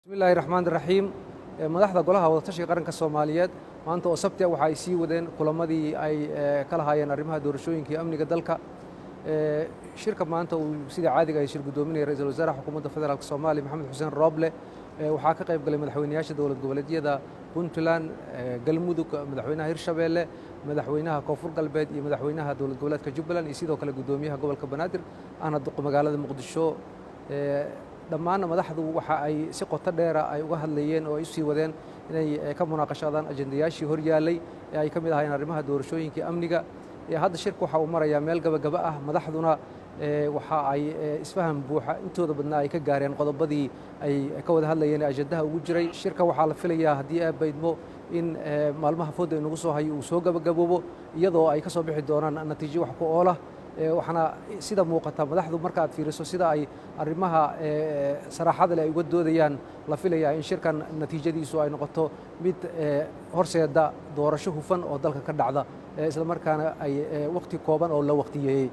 Bismillahi raxmaan raxiim. Madaxda Golaha Wadatashiga Qaranka Soomaaliyeed maanta oo Sabti ah waxa ay sii wadeen kulamadii ay ka lahaayeen arrimaha doorashooyinka iyo amniga dalka. Shirka maanta uu sida caadiga ay shir guddoominaya Ra-iisul Wasaaraha Xukuumadda Federaalka Soomaaliya, Maxamed Xuseen Rooble, waxaa ka qayb galay madaxweynayaasha dowlad goboleedyada Puntland, Galmudug, madaxweynaha Hirshabeelle, madaxweynaha Koonfur Galbeed iyo madaxweynaha dowlad goboleedka Jubbaland, iyo sidoo kale guddoomiyaha gobolka Banaadir ahna magaalada Muqdisho. Dhammaanna madaxdu waxa ay si qoto dheera ay uga hadlayeen oo ay usii wadeen inay ka munaaqashadaan ajendayaashii hor yaallay ee ay ka mid ahaayeen arrimaha doorashooyinka iyo amniga. Hadda shirku waxa uu marayaa meel gabagaba ah. Madaxduna waxa ay isfaham buuxa intooda badnaa ay ka gaareen qodobadii ay ka wada hadlayeen ee ajendaha ugu jiray shirka. Waxaa la filayaa, haddii Eebbe idmo, in maalmaha fooda inagu soo hayo uu soo gabagaboobo, iyadoo ay ka soo bixi doonaan natiijo wax ku oolah. Waxaana sida muuqata madaxdu marka aad fiiriso sida ay arrimaha saraaxada leh ay uga doodayaan, la filayaa in shirkan natiijadiisu ay noqoto mid horseeda doorasho hufan oo dalka ka dhacda, isla markaana ay waqti kooban oo la waqtiyeeyey